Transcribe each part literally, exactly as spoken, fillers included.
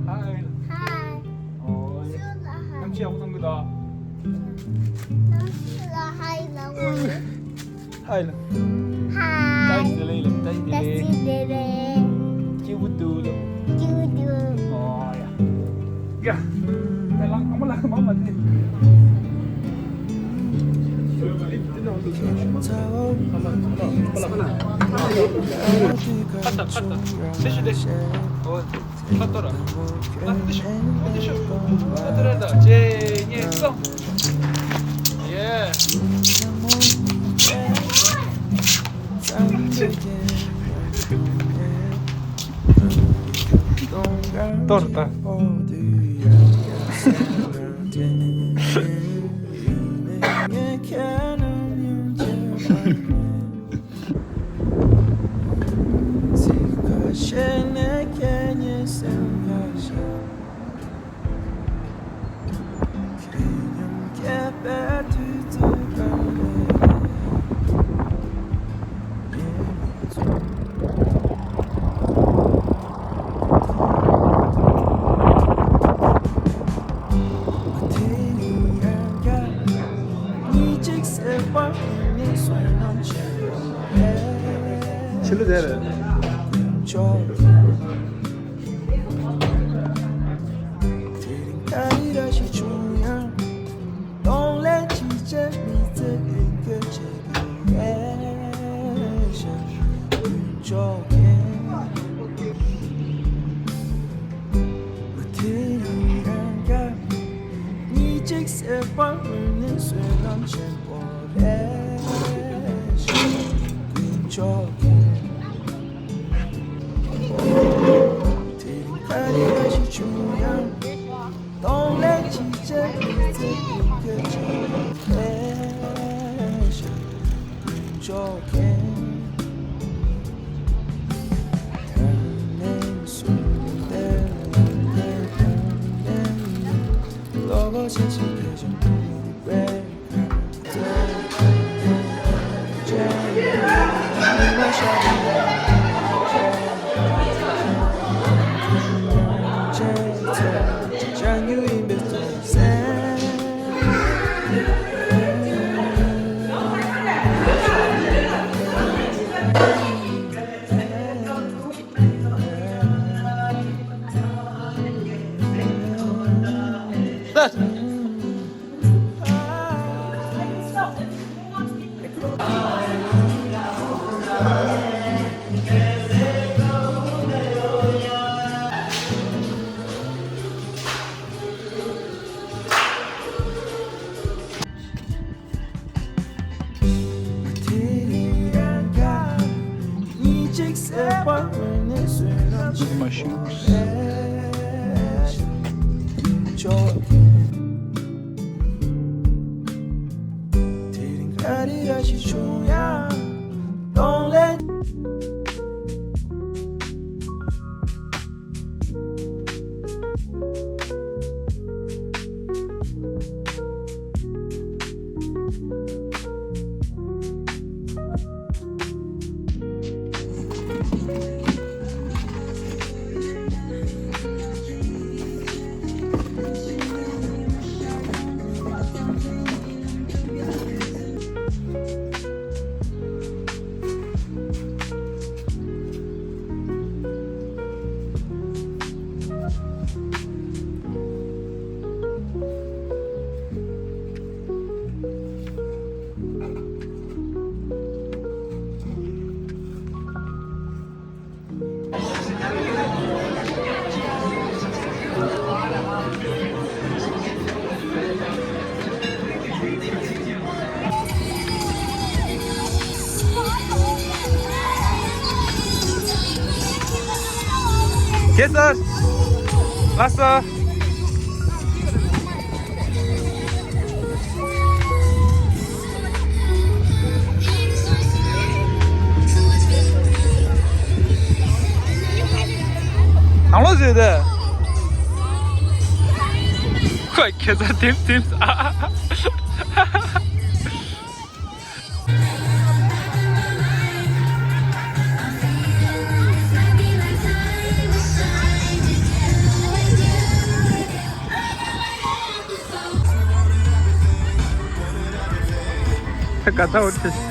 Hi. Hi. ཨོ། གནམ་གཤིས་ཡག་པོ་མཐོང་གི་འདུག་གནམ་གཤིས་ལ་ཧའི་ལབ་དགོས། ཧའི་ལ། ཧའི། བཀྲ་ཤིས་བདེ་ལེགས་ལ། བཀྲ་ཤིས་བདེ་ལེགས། བཀྲ་ཤིས་བདེ་ལེགས། སྐྱིད་པོ་འདུག་ལ། སྐྱིད་པོ་འདུག་ཨོ་ཡ། ཡ། ད་ལགས་ཨ་མ་ལགས་མ་མ་དེ། ཁ་ཏ་ཁ་ཏ། ཏེ་ཤུ་ཏེ་ཤུ། ཨོ། ཁ་ཏོ་ར། ཨ་ཏེ་ཤུ། ཨ་ཏེ་ཤུ། ཁ་ཏོ་ར་ད། གཅིག་གཉིས་གསུམ། ཡེ། གཏོར་ད། ཕྱི་ལོ་དེར། My shoes. Yes, sir. Last, sir. ནང་ལོགས་བཟོས་ཏེ། ཁོས་ཁྱེད་ཚོ་དེམ་དེམ། ཨ། ག་ཐ་འོ་ཁྲི།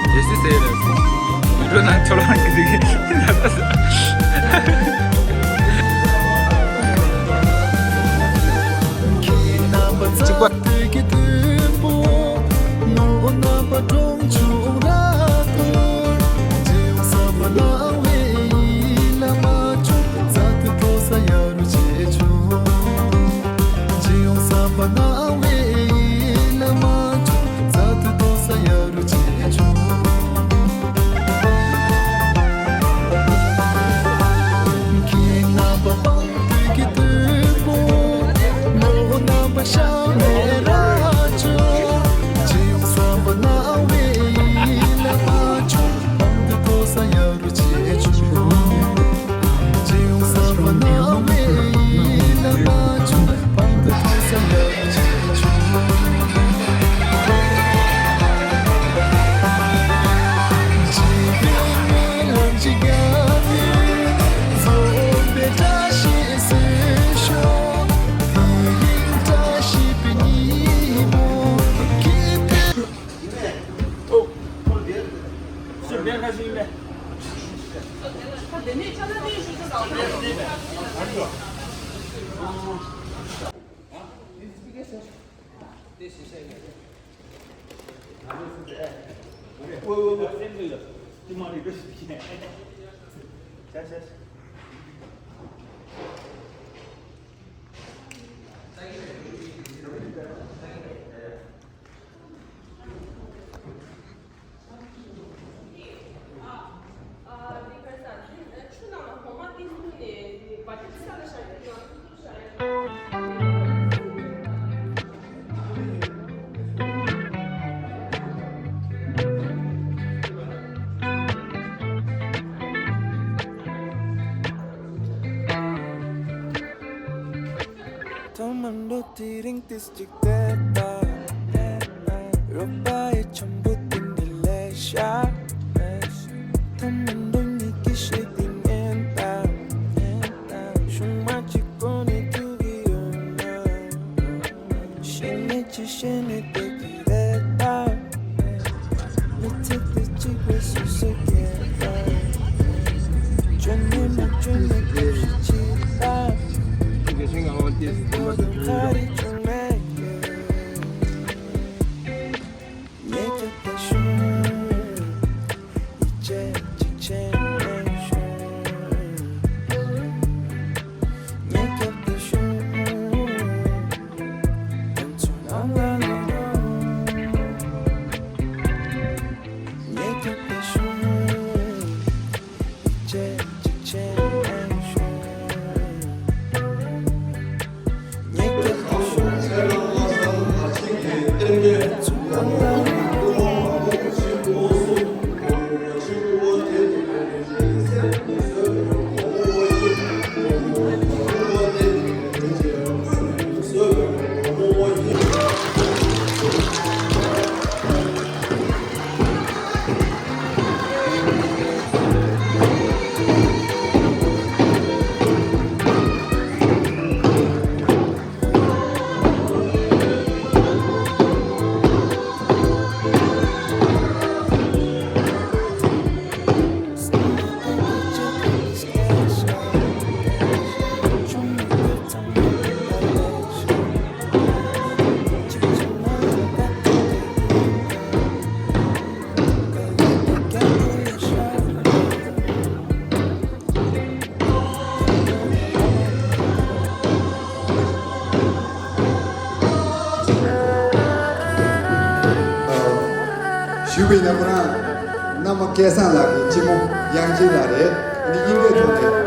དེ་སུ་ཟེར་རེད། བི་ཌིའོ་ནང་ཁྲོ་ལངས་ཀྱི་འདུག་གི། གཅིག་པ། ཐོག་མར་འགྲོ་དེ་རིང་ཏིས་ཅིག་དེ་ལྟ། རོགས་པ་ཡི་འཆམ་པོ་དེ་འདྲ་ལས་ཤ། ཐོག་མར་འགྲོ་ཉིད་ཀྱི་ཤེས་དེ་ངས་ ཅི་བྱས་ནས་བསྡད་ཀྱི་རེད་ད། མི་ཚེ་འདི་གཅིག་པུ་སུ་སུ་སྐྱེལ་ད། བཅོས་མིན་མ་བཅོས་མིན་སྐད་ཆ་ཅིག་ལ། དེ་ཚོ་ག་རེ་བྱུང་མེད་ཀྱི། ངས་སྐྱོབ་པ་ཤོག་ཡིད་ཆེས་ཅིག་བྱས་ནས་ཤོག་ངས་སྐྱོབ་པ་ཤོག་དེ་ཚོ་ནང་ལ་ལོག་ངས་སྐྱོབ་པ་ཤོག་ཡིད་ཆེས་ཅིག་བྱས་ནས་ཤོག་ཞུས་པ་ཡིན་ན་ཁོ་རང་བླ་མ་སྐལ་བཟང་ལགས་ཀྱི་གཅེན་མོ་དབྱངས་ཅན་ལགས་རེད། ཨ་ནི་དབྱིན་སྐད་ཐོག་ནས་